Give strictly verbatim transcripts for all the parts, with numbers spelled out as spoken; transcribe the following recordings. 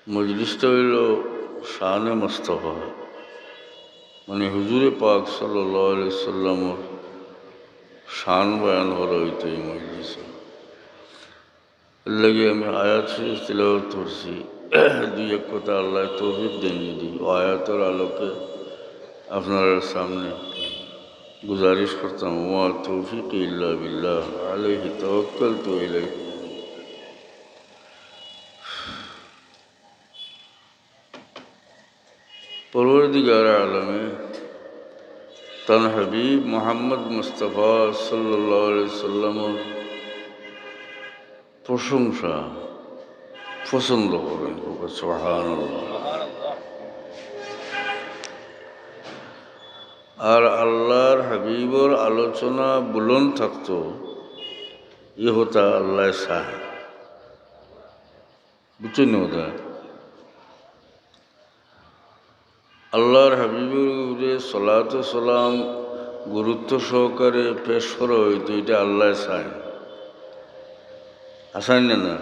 মজলিসটা অইলো শানে মুস্তাফা, মানে হুজুরে পাক সাল্লাল্লাহু আলাইহি সাল্লামর শান বয়ান করা অইতো এই মজলিসে। এর লাগি আমি আয়াত শরীফ তিলাওয়াত করছি। দুই এক কথা আল্লায় তৌফিক দেইন যদি, অউ আয়াতর আলোকে আপনারার সামনে গুজারিশ করতাম, ওয়া তৌফিকি ইল্লা বিল্লাহ, আলাইহি তাওয়াক্কালতু ওয়া ইলাইহি। পরওয়ারদিগার আলমে তান হাবিব মুহাম্মদ মুস্তাফা সাল্লাল্লাহু আলাইহি সাল্লামর প্রশংসা পছন্দ করইন। সুবহানাল্লাহ। আর আল্লাহর হাবিবর আলোচনা বুলন্দ থাকতো, ই কথা আল্লায় চায়। বুঝছইন নি কথা? আল্লাহর হাবিবর উপরে সলাত ও সালাম গুরুত্ব সহকারে পেশ করা অইতো, ইটা আল্লায় চাইন। আছইন না, না?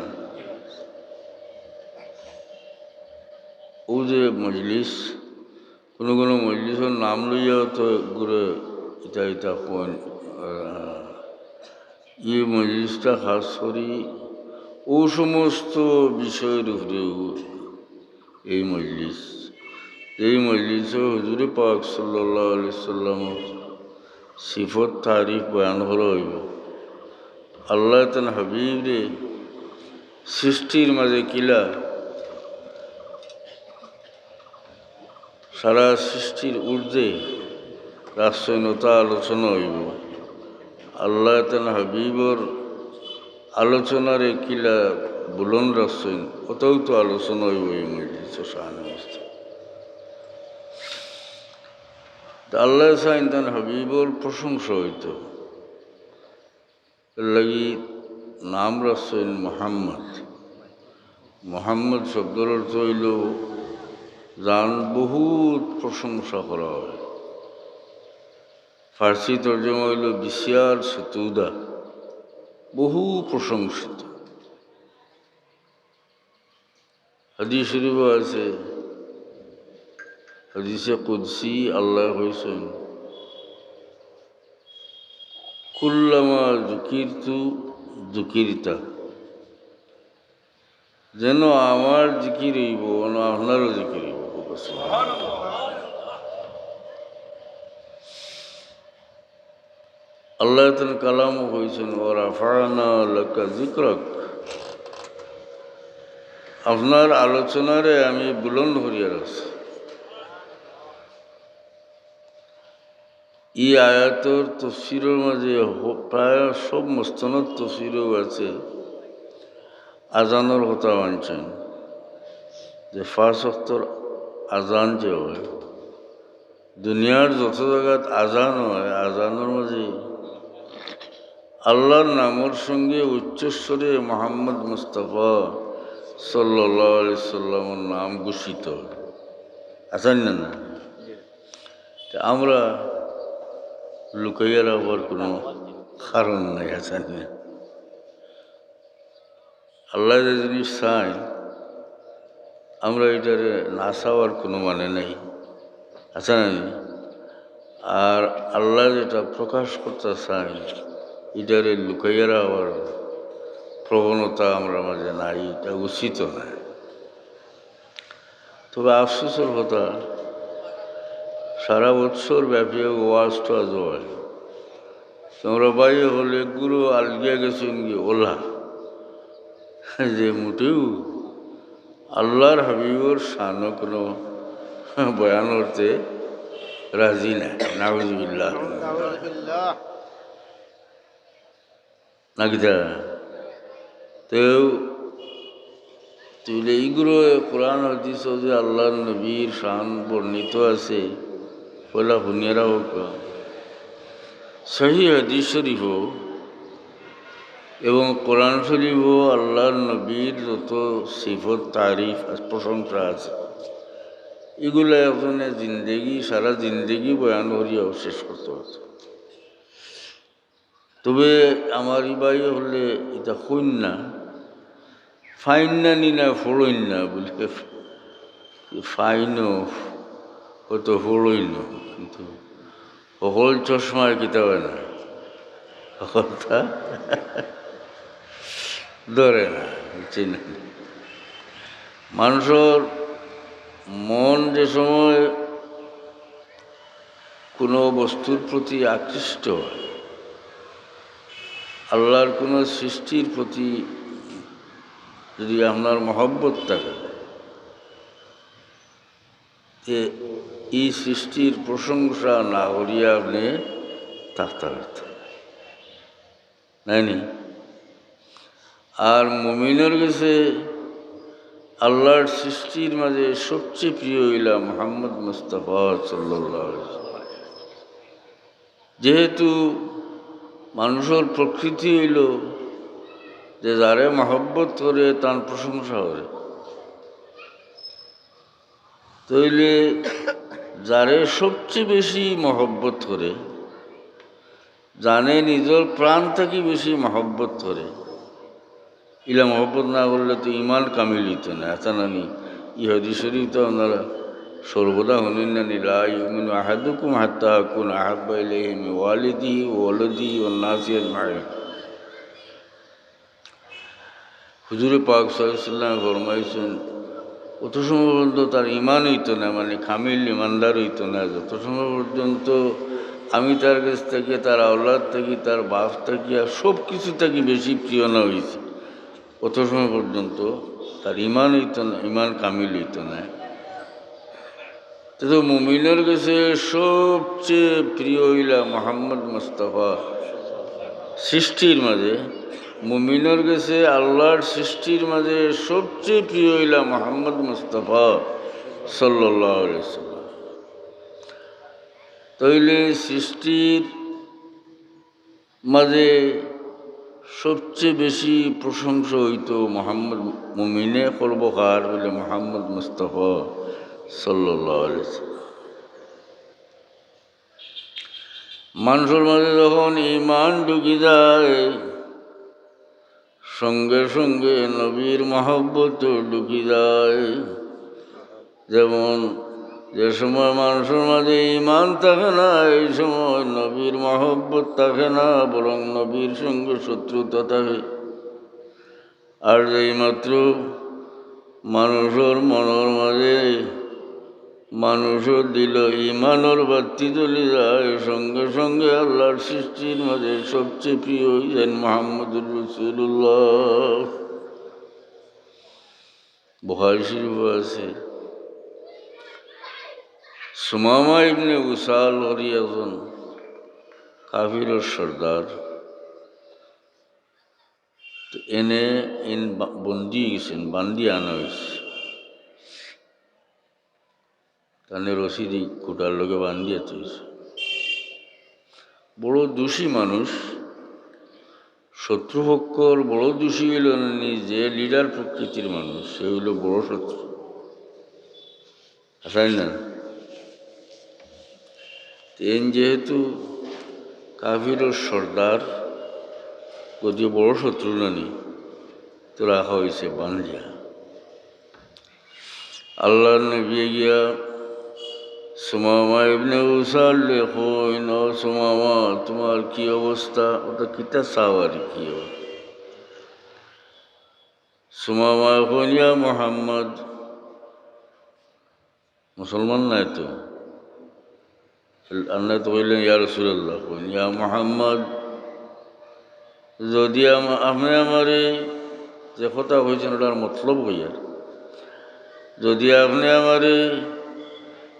অউ যে মজলিস, কুনু কুনু মজলিসর নাম লইয়াও তো ঘুরে ইতা ইতা কইন। আহ, ই মজলিসটা খাছ করি অউ সমস্ত বিষয়র উপরে এই মজলিস। এই মজলিসো হুজুরে পাক সাল্লাল্লাহু আলাইহি সাল্লামর সিফত তারিফ বয়ান করা অইবো। আল্লায় তান হাবিবরে সৃষ্টির মাঝে কিলা সারা সৃষ্টির ঊর্ধ্বে রাখছইন, অতা আলোচনা অইবো। আল্লায় তান হাবিবর আলোচনারে কিলা বুলন্দ রাখছইন, অতাউ তো আলোচনা অইবো এই মজলিসো শানে মুস্তাফা। তে আল্লায় চাইন তান হাবিবর প্রশংসা অইতো। এর লাগি নাম রাখছইন মুহাম্মদ। মুহাম্মদ শব্দর অর্থ অইলো যান বহুত প্রশংসা করা অয়। ফার্সি তর্জমা অইলো বিসিয়ার ستوده, বহু প্রশংসিত। হাদিস শরীফো আছে, হাদিসে কুদসি আল্লায় কইছইন, كلما ذكرت ذكرت। যেন আমার জিকির অইবো, অনো আপনারও জিকির অইবো। আল্লায় তান কালামো কইছইন, "ورفعنا لك ذكرك।" আপনার আলোচনারে আমি বুলন্দ করিয়া রাখছি। ই আয়াতর তফসিরর মাঝে হ-, প্রায় সব মুস্তানাদ তফসিরো আছে, আজানর কথা আনছইন, যে পাঁচ ওয়াক্তর আজান যে অয়, দুনিয়ার যত জাগাত আজান অয়, আজানর মাঝে আল্লাহর নামর সঙ্গে উচ্চস্বরে মুহাম্মদ মুস্তাফা সাল্লাল্লাহু আলাইহি সাল্লামর নাম ঘোষিত অয়। আছইন না, না? তে আমরা লুকাইয়া রাখবার কুনু কারণ নাই, আছইন না? আল্লায় যে জিনিস চাইন, আমরা ইটারে না চাওয়ার কুনু মানে নাই, আছে না নি? আর আল্লায় যেটা প্রকাশ করতা চাইন, ইটারে লুকাইয়া রাখবার প্রবণতা আমরার মাঝে নাই, ইটা উচিত নায়। তবে আফসোসর কথা, সারা বৎসর ব্যাপী ওয়াজ টোয়াজ অয়, তোমরা ভাই অকল গুরু আলগিয়া গেছইন গি অলা, যে মোটেউ আল্লাহর হাবিবর শানো কুনু বয়ান করতে রাজি নায়। নাউজুবিল্লাহ। নাউজুবিল্লাহ। না কিতা? তেউ, তেউ অইলে ইগুলো কোরআন হাদিসো যে আল্লাহর নবীর শান বর্ণিত আছে, পয়লা হুনিয়া রাখউক্কা। সহি হাদিস শরীফো এবং কোরআন শরীফো আল্লাহর নবীর যত সিফত, তারিফ আর প্রশংসা আছে, ইগুলা একজনে জিন্দেগি, সারা জিন্দেগি বয়ান করিয়াও শেষ করতে পারতো। তবে আমার ই ভাই অকলে ইতা কইন না, ফাইন না নি না ফড়ইন না বুলে, ফাইনও, হয়তো ফড়ইনও, কিন্তু হকল চশমায় কিতা অয় না, হকলতা ধরে না, বুঝছইন নি? মানষর মন যে সময় কোনো বস্তুর প্রতি আকৃষ্ট অয়, আল্লাহর কোনো সৃষ্টির প্রতি যদি আপনার মহব্বত থাকে, তে ই সৃষ্টির প্রশংসা না করিয়া আপনে থাকতা পারতা নায়। নায় নি? আর মুমিনর গেছে আল্লাহর সৃষ্টির মাঝে সবচেয়ে প্রিয় অইলা মুহাম্মদ মুস্তাফা সাল্লাল্লাহু আলাইহি ওয়াসাল্লাম। যেহেতু মানষর প্রকৃতি অইলো যে যারে মহব্বত করে তান প্রশংসা করে, তাইলে যারে সবচেয়ে বেশি মহব্বত করে, যানে নিজর প্রাণ থাকি বেশি মহব্বত করে, ইলা মহব্বত না করলে তো ইমান কামিল অইতো নায়। আচ্ছা নানি, ই হাদিস শরীফ তো আপনারা সর্বদা হুনইন নানি, "লা ইউমিনু আহাদুকুম হাত্তা আকুনা আহাব্বা ইলাইহি মিন ওয়ালিদিহি ওয়া ওয়ালাদিহি ওয়ান নাসি আজমাইন।" হুজুরে পাক সাল্লাল্লাহু আলাইহি ওয়াসাল্লাম ফরমাইছইন, অত সময় পর্যন্ত তার ইমান অইতো নায়, মানে কামিল ইমানদার অইতো নায়, যত সময় পর্যন্ত আমি তার গেছ থাকি, তার আওলাদ থাকি, তার বাপ থাকি, আর সব কিছু থাকি বেশি প্রিয় না অইছি, অত সময় পর্যন্ত তার ইমান অইতো না, ইমান কামিল অইতো নায়। তে তো মুমিনর গেছে সবচেয়ে প্রিয় অইলা মুহাম্মদ মুস্তাফা। সৃষ্টির মাঝে, মুমিনর গেছে আল্লাহর সৃষ্টির মাঝে সবচেয়ে প্রিয় অইলা মুহাম্মদ মুস্তাফা সাল্লাল্লাহু আলাইহি ওয়াসাল্লাম। তাইলে সৃষ্টির মাঝে সবচেয়ে বেশি প্রশংসা অইতো মুহাম্মদ, মুমিনে করবো কার বলে, মুহাম্মদ মুস্তাফা সাল্লাল্লাহু আলাইহি ওয়াসাল্লাম। মানষর মাঝে যখন ইমান ঢুকি যায়, সঙ্গে সঙ্গে নবীর মহব্বত ঢুকি যায়। যেমন যে সময় মানষর মাঝে ইমান থাকে না, এই সময় নবীর মহব্বত থাকে না, বরং নবীর সঙ্গে শত্রুতা থাকে। আর যেই মাত্র মানষর মনর মাঝে, মানষর দিলো ইমানর বাত্তি জ্বলি যায়, সঙ্গে সঙ্গে আল্লাহর সৃষ্টির মাঝে সবচেয়ে প্রিয় অইযাইন মুহাম্মদুর রাসূলুল্লাহ। বুখারী শরীফো আছে, সুমামা ইবনে উসাল করি একজন কাফিরর সর্দার, তো এনে ইন বা-, বন্দি অইগেছইন, বান্দি আনা অইছে। তানে রশি দি খুটার লগে বান্দিয়া থইছে। বড় দুষী মানুষ, শত্রুপক্ষর বড় দুষী অইলো নি, যে লিডার প্রকৃতির মানুষ, সে অইলো বড় শত্রু। হাছা নি না? তে এইন যেহেতু কাফিরর সর্দার, গতিকে বড় শত্রু নানি, তো রাখা অইছে বান্দিয়া। আল্লাহর নবী গিয়া সুমামা ইবনে উসালরে কইন, "ও সুমামা, তুমার কি অবস্থা? অতা কিতা চাও আর কি অয়?" সুমামায় কইন, "ইয়া মুহাম্মদ," মুসলমান নায় তো। আল্লাহ তো কইলেন, "ইয়া রাসূলুল্লাহ," কইন, "ইয়া মুহাম্মদ, যদি আম-, আপনে আমারে যে কথা কইছইন, অটার মতলব কইয়ার, যদি আপনে আমারে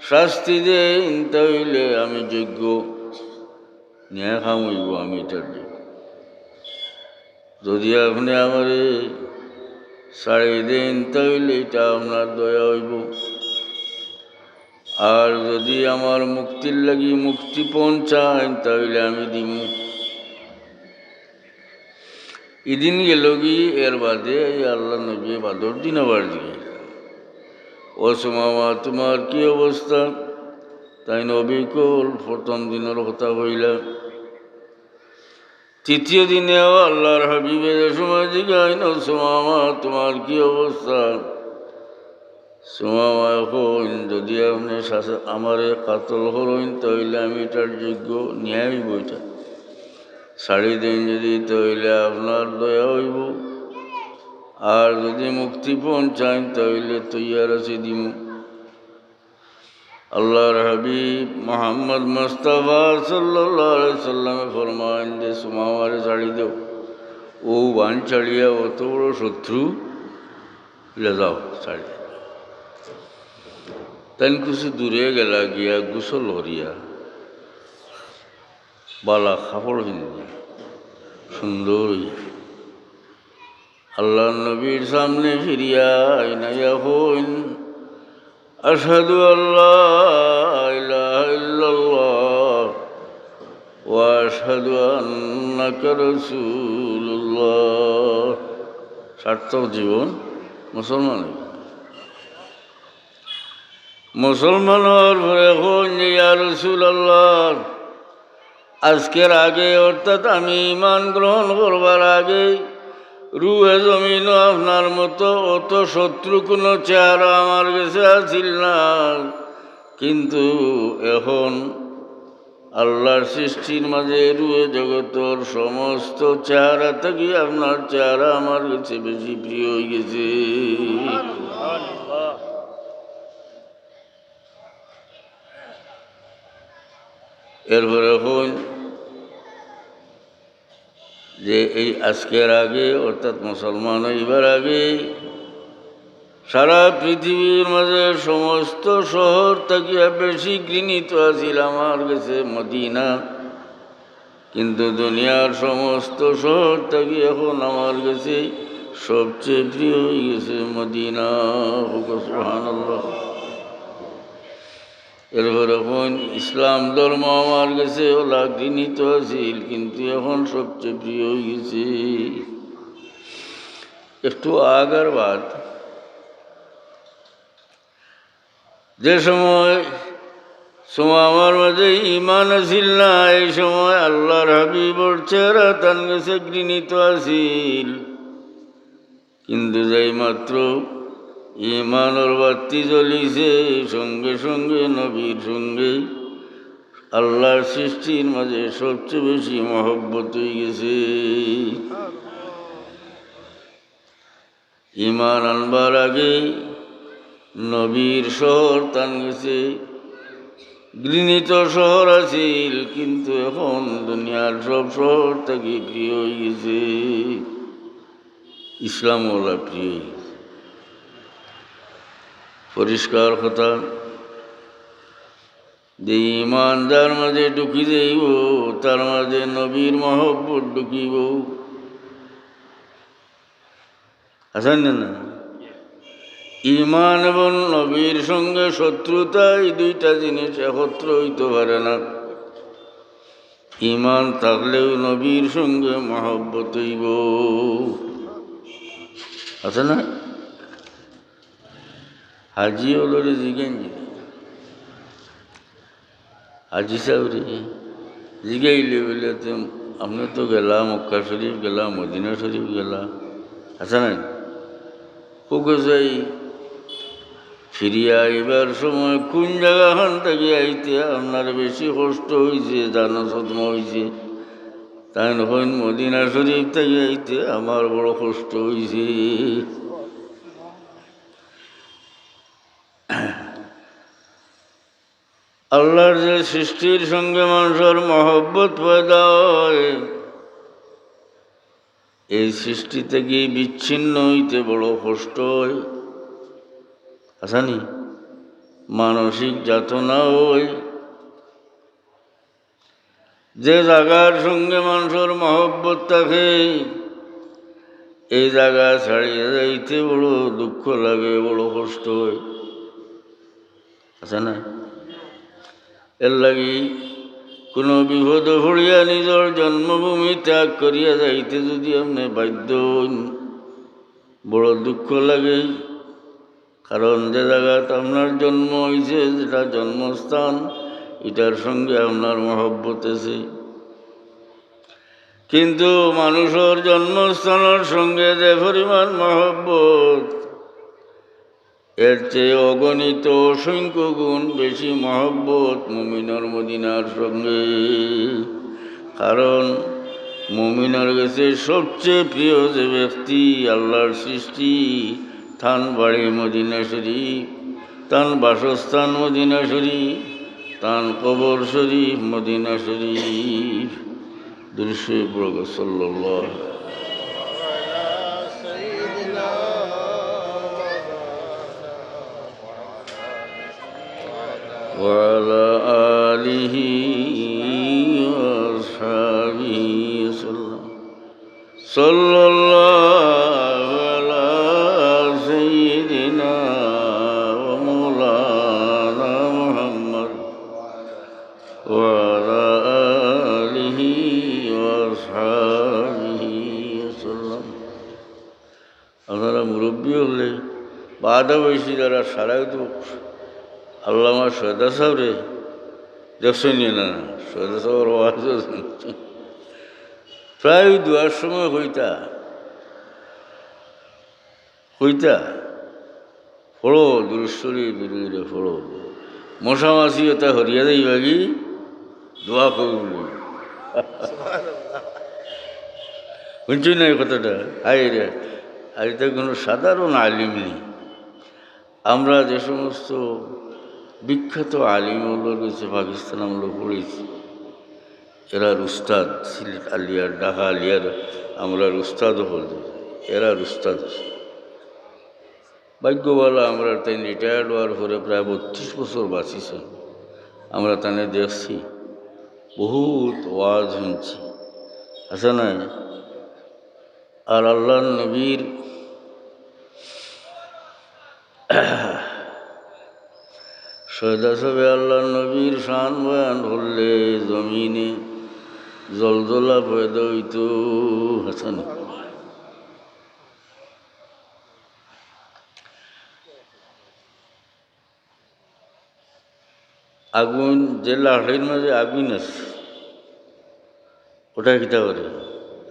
শাস্তি দেইন, তাইলে আমি যোগ্য, ন্যায় কাম অইবো, আমি ইটার যোগ্য।" যদি আপনে আমারে ছাড়ি দেইন, তাইলে ইটা আপনার দয়া অইবো। আর যদি আমার মুক্তির লাগি মুক্তিপণ চাইন, তাইলে আমি দিমু। ইদিন গেলগি, এর বাদে এই আল্লাহর নবী বাদর দিন আবার জিগাইলা, "ও সুমামা, তুমার কি অবস্থা?" তাইন অবিকল প্রথম দিনর কথা কইলা। তৃতীয় দিনেও আল্লাহর হাবিবে যে সময় জিগাইন, "ও সুমামা, তুমার কি অবস্থা?" সুমামায় কইন, "যুদি আপনে শাস-, আমারে কাতল করইন, তাইলে আমি ইটার যোগ্য, ন্যায় অইবো ইটা। ছাড়ি দেইন যুদি, তাইলে আপনার দয়া অইবো। আর যুদি মুক্তি পাইন চাইন, তাইলে তৈয়ার আছি দিমু।" আল্লাহর হাবিব মুহাম্মদ মুস্তাফা সাল্লাল্লাহু আলাইহি সাল্লামে ফরমাইন যে, "সুমামারে ছাড়ি দেও, অউ বান ছাড়িয়া অত বড় শত্রু, লে যাও, ছাড়ি দেও।" তাইন কিছু দূরে গেলা, গিয়া গোসল করিয়া, বালা কাপড় পিন্দিয়া, সুন্দর অইয়া আল্লাহর নবীর সামনে ফিরিয়া আইন, আইয়া কইন, "আশহাদু আল্লা ইলাহা ইল্লাল্লাহ ওয়া আশহাদু আন্নাকা রাসূলুল্লাহ।" সার্থক জীবন মুসলমান অইল। মুসলমান অওয়ার পরে কইন যে, "ইয়া রাসূলুল্লাহ, আজকের আগে, অর্থাৎ আমি ঈমান গ্রহণ করবার আগে, রুয়ে জমিনো আপনার মতো অত শত্রু কুনু চেহারা আমার গেছে আছিল না, কিন্তু এখন আল্লাহর সৃষ্টির মাঝে রুয়ে জগতর সমস্ত চেহারা থাকি আপনার চেহারা আমার গেছে বেশি প্রিয় অইগেছে।" এরপরে কইন যে এই আজকের আগে, অর্থাৎ মুসলমান অইবার আগে, সারা পৃথিবীর মাঝে সমস্ত শহর থাকিয়া বেশি ঘৃণিত আছিল আমার গেছে মদিনা, কিন্তু দুনিয়ার সমস্ত শহর থাকি এখন আমার গেছে সবচেয়ে প্রিয় অইগেছে মদিনা। কউক সুবহানাল্লাহ। এরপরে কইন, ইসলাম ধর্ম আমার গেছে অলা ঘৃণিত আছিল, কিন্তু এখন সবচেয়ে প্রিয় অইগেছে। একটু আগ আর বাদ, যে সময় সুমামার মাঝে ঈমান আছিল না, এই সময় আল্লাহর হাবিবর চেহারা তান গেছে ঘৃণিত আছিল। কিন্তু যেই মাত্র ঈমানর বাতি জ্বলিছে, সঙ্গে সঙ্গে নবীর সঙ্গে আল্লাহর সৃষ্টির মাঝে সবচেয়ে বেশি মহব্বত অইগেছে। ঈমান আনবার আগে নবীর শহর তান গেছে ঘৃণিত শহর আছিল, কিন্তু এখন দুনিয়ার সব শহর থাকি প্রিয় অইগেছে। ইসলাম অলা প্রিয় অইগেছে। পরিষ্কার কথা, যে ঈমান যার মাঝে ঢুকি যাইবো, তার মাঝে নবীর মহব্বত ঢুকিবো। আছে না, না? ঈমান এবং নবীর সঙ্গে শত্রুতা, এই দুইটা জিনিস একত্র অইতো পারে না। ঈমান থাকলেউ নবীর সঙ্গে মহব্বত অইবো। আছে না? হাজি অকলরে জিগাইন, হাজি সাবরে জিগাইলে বুলে, "তে আপনে তো গেলা, মক্কা শরীফ গেলা, মদিনা শরীফ গেলা, আছে না?" কউক চাই, ফিরিয়া আইবার সময় কুন জাগাখান থাকি আইতে আপনার বেশি কষ্ট অইছে, জানো, সদমা অইছে? তাইন কইন, "মদিনা শরীফ থাকি আইতে আমার বড় কষ্ট অইছে।" আল্লাহর যে সৃষ্টির সঙ্গে মানুষর মহব্বত পয়দা অয়, এই সৃষ্টি থাকি বিচ্ছিন্ন অইতে বড় কষ্ট অয়। আছে নি? মানসিক যাতনা অয়। যে জাগার সঙ্গে মানুষর মহব্বত থাকে, এই জাগা ছাড়িয়া যাইতে বড় দুঃখ লাগে, বড় কষ্ট অয়। আছে না? এর লাগি কুনু বিপদো পড়িয়া নিজর জন্মভূমি ত্যাগ করিয়া যাইতে যুদি আপনে বাধ্য অইন, বড় দুঃখ লাগে। কারণ যে জাগাত আপনার জন্ম অইছে, যেটা জন্মস্থান, ইটার সঙ্গে আপনার মহব্বত আছে। কিন্তু মানুষর জন্মস্থানর সঙ্গে যে পরিমাণ মহব্বত, এর চেয়ে অগণিত অসংখ্য গুণ বেশি মহব্বত মুমিনর মদিনার সঙ্গে। কারণ মুমিনর গেছে সবচেয়ে প্রিয় যে ব্যক্তি, আল্লাহর সৃষ্টি, তান বাড়ি মদিনা শরীফ, তান বাসস্থান মদিনা শরীফ, তান কবর শরীফ মদিনা শরীফ। দুরূদ শরীফ পড়ো, সাল্লাল্লাহু وعلى آله وأصحابه وسلم. صلى الله على سيدنا ومولانا محمد وعلى آله وأصحابه وسلم. আপনারা মুরব্বী অকলে বাদা বয়সী যারা সারাই তো আল্লামা সৈয়দা সাহেবরে দেখছইন নি না? সৈয়দা সাহেবর ওয়াজ প্রায় দোয়ার সময় কইতা, কইতা, "পড়ো, দুরূদ শরীফ, দুরূদ শরীফ পড়ো। মশা মাছি ওটা হরিয়া যাইবাগি, দোয়া কবুল অইবো।" শুনছইন না এই কথাটা? হায় রে, আর এটা কোনো সাধারণ আলিম নি। আমরা যে সমস্ত বিখ্যাত আলিম অকলর গেছে পাকিস্তান আমরাও পড়ছি, এরার উস্তাদ, সিলেট আলিয়ার, ঢাকা আলিয়ার আমরার উস্তাদ অকল, এরার উস্তাদ। ভাগ্য ভালা, আমরার তাইন retired অওয়ার পরে প্রায় বত্রিশ বছর বাঁচিছইন। আমরা তানে দেখছি, বহুত ওয়াজ হুনছি, আছে না? আর আল্লাহর নবীর সৈয়দা সাহেবে আল্লাহর নবীর শান বয়ান করলে জমিনে জলজলা পয়দা অইতো, আছে না? আগুন, যে লাকড়ির মাঝে আগুন আছে, ওটা কিতা করে?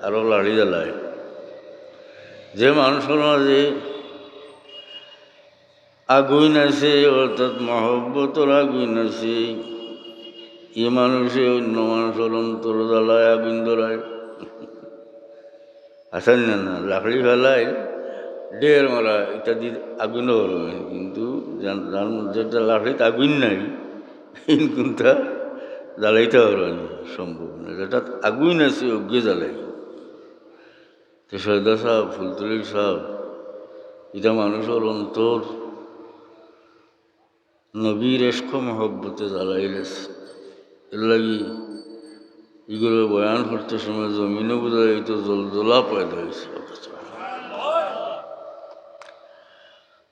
আরো লাকড়ি জ্বালায়। যে মানুষর মাঝে আগুন আছে, অর্থাৎ মহব্বতর আগুন আছে, ই মানুষে অন্য মানুষর অন্তর জ্বালায়, আগুন ধরায়। আছে না, না, লাকড়ি ফালাই, ঢের মারা ইত্যাদি আগুন ধরবে, কিন্তু যান-, যান-, যেটা লাকড়িত আগুন নাই, কিন্তু তা জ্বালাইতে পারবে না, সম্ভব না। যেটা আগুন আছে, ওগুয়ে জ্বালাই। তো সৈয়দা সাহেব, ফুলতলি সাহেব, এটা মানুষর অন্তর নবীর ইশক মহব্বতে জ্বালাইলেছে। এর লাগি ইগুলো বয়ান করতে সময় জমিনও বুঝা যাইতো জলজলা পয়দা অইছে।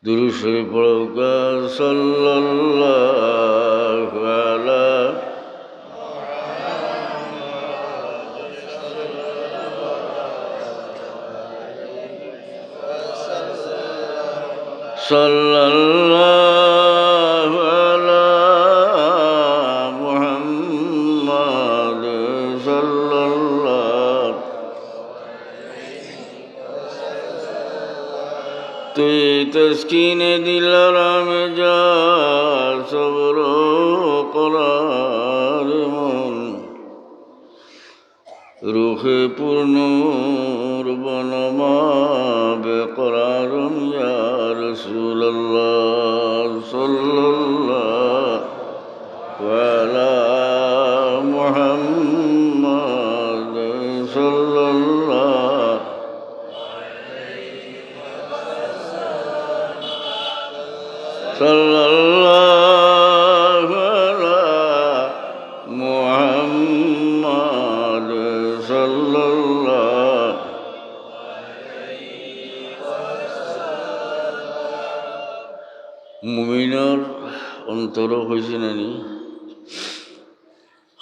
দুরূদ শরীফ পড়ো, সাল্লাল্লাহু আলা صلى الله على محمد صلى الله. তুই তসকিনে দিল আরামে যা, সবর ও করার মন। روح پر نور بنما بقرارم یا رسول اللہ صلی اللہ علی محمد صلی اللہ صلی اللہ علی محمد صلی اللہ. মুমিনর অন্তরও কইছে না নি?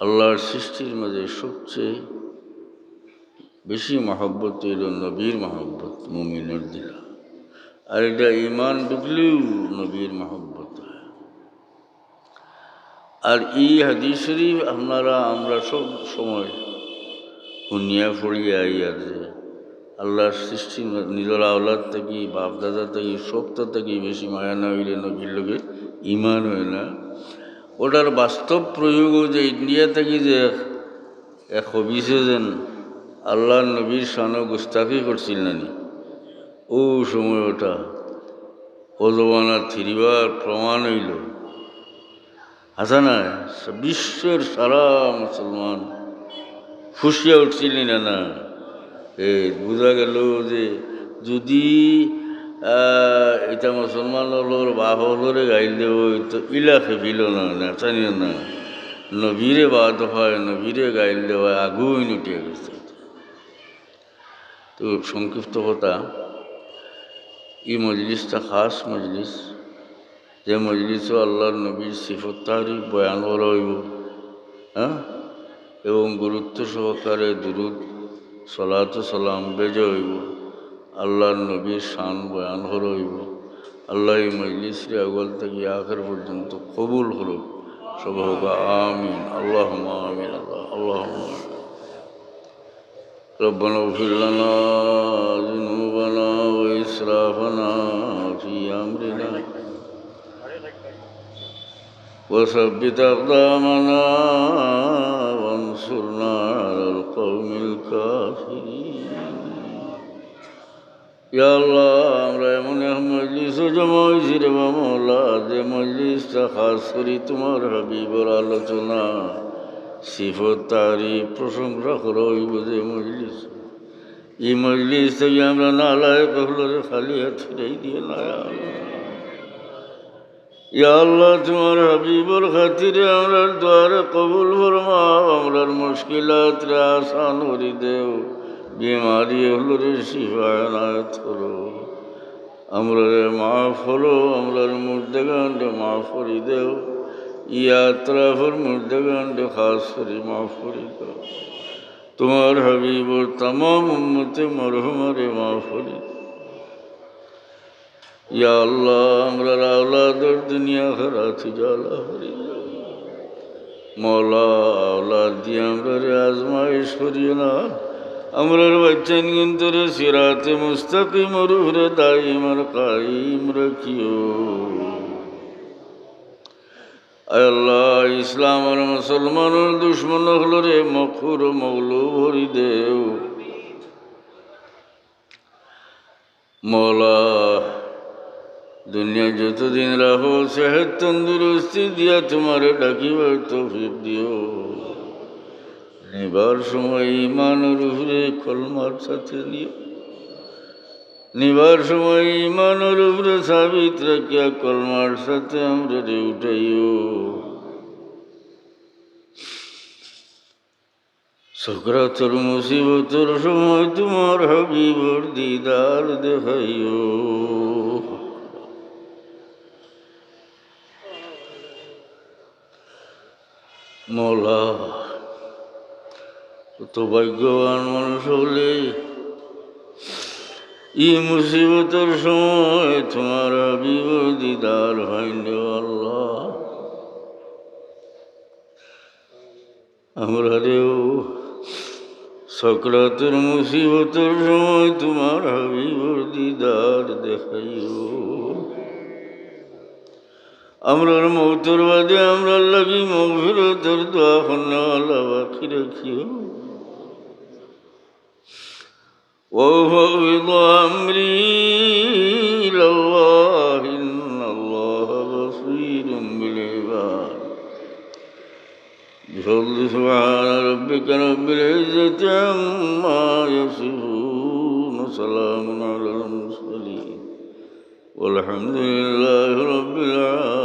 আল্লাহর সৃষ্টির মাঝে সবচেয়ে বেশি মহব্বত অইল নবীর মহব্বত, মুমিনর দিল। আর এটা ইমান ঢুকলেও নবীর মহব্বত অয়। আর ই হাদিস শরীফ আপনারা আমরা সব সময় হুনিয়া পড়িয়া আইয়ার যে আল্লাহর সৃষ্টি, নিজর আওলাদ থাকি, বাপ-দাদা থাকি, সবতা থাকি বেশি মায়া না অইলে নবীর লগে ইমান অয় না। ওটার বাস্তব প্রয়োগ অউ যে ইন্ডিয়া থাকি যে এক, এক খবিছে যেন আল্লাহর নবীর শানো গুস্তাখি করছিল না নি, অউ সময় ওটা অউ জমানাত ফিরিবার প্রমাণ অইলো। হাছা নায়? বিশ্বর সারা মুসলমান ফুঁসিয়া উঠছিল নি না? না, এই বুঝা গেল যে যুদি, আহ, ইটা মুসলমান অকলর বাপ অকলরে গাইল দেওয়া অইতো, ইলা খেপিল না, নেতানিও না। নবীরে বাদ হয়, নবীরে গাইল দেওয়ায় আগুন উঠিয়া গেছে। তো সংক্ষিপ্ত কথা, ই মজলিসটা খাস মজলিস, যে মজলিসো আল্লাহর নবীর সিফত তারিফ বয়ান করা অইবো, হ্যাঁ, এবং গুরুত্ব সহকারে দুরুদ, সালাত ও সালাম বেজা অইবো, আল্লাহর নবীর শান বয়ান করা অইবো। আল্লাহ ই মজলিসরে আউয়াল থাকি আখের পর্যন্ত কবুল করুক। সব হোক আমিন, আল্লাহুম্মা আমিন, আল্লাহ, আল্লাহুম্মা আমিন। ربنا اغفر لنا ذنوبنا وإسرافنا في أمرنا وثبت أقدامنا وانصرنا على القوم الكافرين. ইয়া আল্লাহ, আমরা এমন এক মজলিসো জমা অইছি রে বা মওলা, যে মজলিসটা খাস করি তুমার হাবিবর আলোচনা, সিফত, তারিফ, প্রশংসা করা অইবো যে মজলিস। ই মজলিস থাকি আমরা নালায়েক অকলরে খালি হাত ফিরাই দিও না, ইয়া আল্লাহ। ইয়া আল্লাহ, তুমার হাবিবর খাতিরে আমরার দোয়ারে কবুল ফরমাও, আমরার মুশকিলাতরে আসান করি দেও, বিমারি অকলরে শিফা এনায়েত করো, আমরারে মাফ করো, আমরার মুর্দেগানরে মাফ করি দেও, ই আতরাফর মুর্দেগানরে খাস করি মাফ করি দেও, তুমার হাবিবর তামাম উম্মতে মরহুমারে মাফ করি দেও। ইয়া আল্লাহ, আমরার আওলাদর দুনিয়া আখেরাত উজালা করি দেও। মওলা, আওলাদ দিয়া আমরারে আজমাইশ করিও না। আমরার বাইচ্চাইনগুনতরে সিরাতে মুস্তাকিমর উপরে দাইম আর কায়েম রাখিও। আয় আল্লাহ, ইসলাম আর মুসলমানর দুশমন অকলরে মকহুর ও মগলুব করি দেও। মওলা, দুনিয়াত যতদিন রাখো, সেহত তন্দুরুস্তি দিয়া তুমারে ডাকিবার তৌফিক দিও। নিবার সময় ইমানর উপরে কলমার সাথে নিও। নিবার সময় ইমানর উপরে সাবিত রাখিয়া কলমার সাথে আমরারে উঠাইও। সকরাতর মুসিবতর সময় তুমার হাবিবর দিদার দেখাইও। মওলা, কত ভাগ্যবান মানুষ অকলে ই মুসিবতর সময় তুমার হাবিবর দিদার পাইন রে আল্লাহ। আমরারেও সকরাতর মুসিবতর সময় তুমার হাবিবর দিদার দেখাইও। আমরার মউতর বাদে আমরার লাগি মগফিরতর দোয়া করনেওয়ালা বাকি রাখিও। وأفوض أمري إلى الله إن الله بصير بالعباد. بفضل سبحان ربك رب العزة عما يصفون وسلام على المرسلين والحمد لله رب العالمين.